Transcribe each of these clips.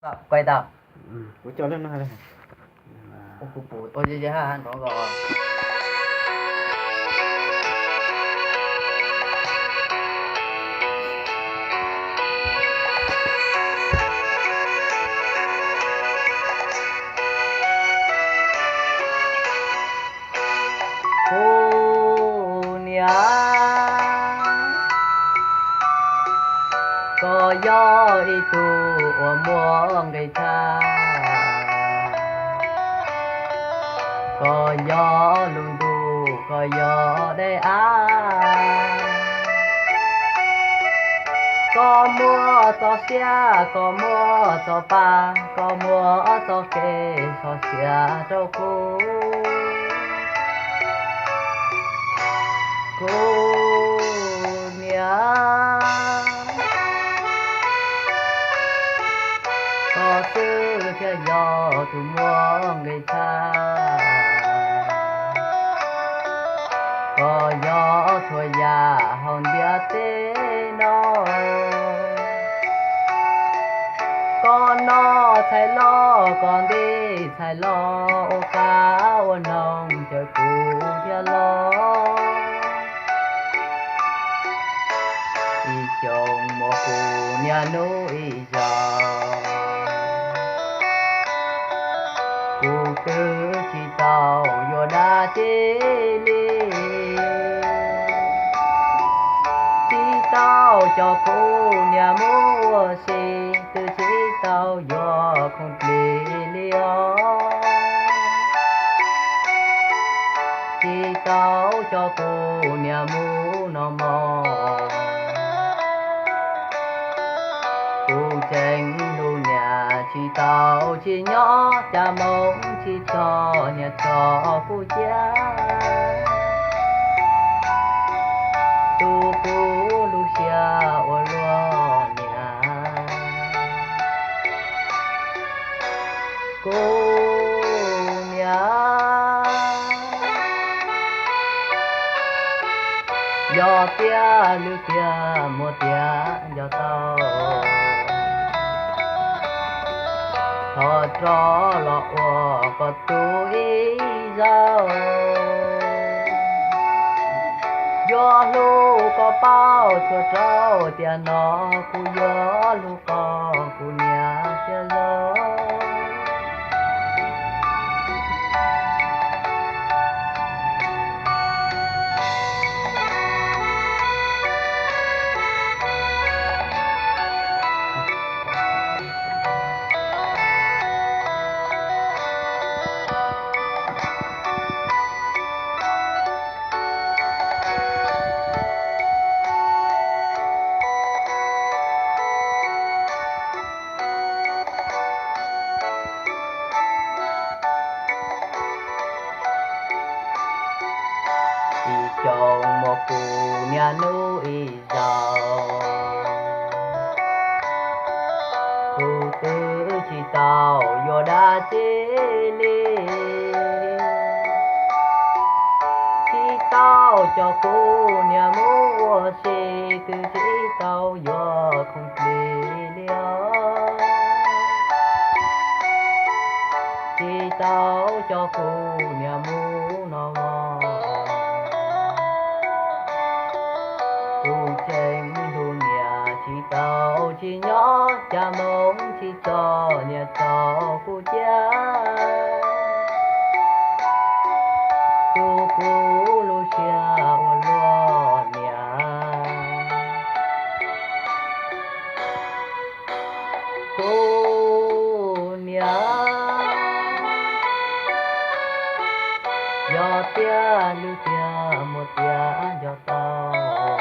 Kuv coj lub no, kuv pum ua ze ze ha nrov ko. Kuv niam, koj yog ib tug uas muaj nqis tshaj, koj yog lub ntuj, koj yog daim av, koj muaj txoj sia, koj muaj txoj pa, koj muaj txoj kev txoj sia rau kuv. Kuv niam, koj xwb thiaj yog tus muaj nqis tshaj, koj yog txhua yam hauv ntiaj teb no. Koj noj txhais loj, koj nti txhais loj, ua qab ua noog caw kuv thiaj los. Ib xyoos muaj kuv niam hnub ib zaug, kuv twb tsis tau yuav dab tsi li. Tsis tau coj kuv niam mus ua si, twb tsis tau yuav khoom plig li os. Tsis tau coj kuv niam mus noj mov, kuv tseem hlub niam tsis tau tsim nyog, cas moo tsis txog niam txog kuv cia, tu kuv lub siab ua luaj niam. Kuv niam, yog tiag lwm tiag muaj tiag nco tau, thov rov los ua koj tug ib zaug. Yuav hlub koj paub txhua rau tiam no, kuv yuav hlub koj kuv niam siab zoo. Ib xyoos muaj kuv niam hnub ib zaug, kuv twb tsis tau yuav dab tsi li. Tsis tau coj kuv niam mus ua si, twb tsis tau yuav khoom plig li os. Tsis tau coj kuv niam mus noj mov, kuv tseem hlub niam tsis tau tsim nyog, cas moo tsis txog niam txog kuv cia, tu kuv lub siab ua luaj niam. Kuv niam, yog tiag lwm tiag muaj tiag nco tau,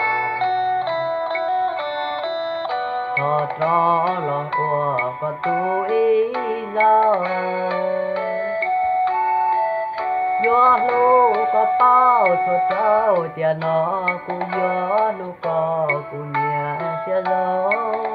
thov rov los ua koj tug ib zaug. Yuav hlub koj paub txhua rau tiam no, kuv yuav hlub koj kuv niam siab zoo.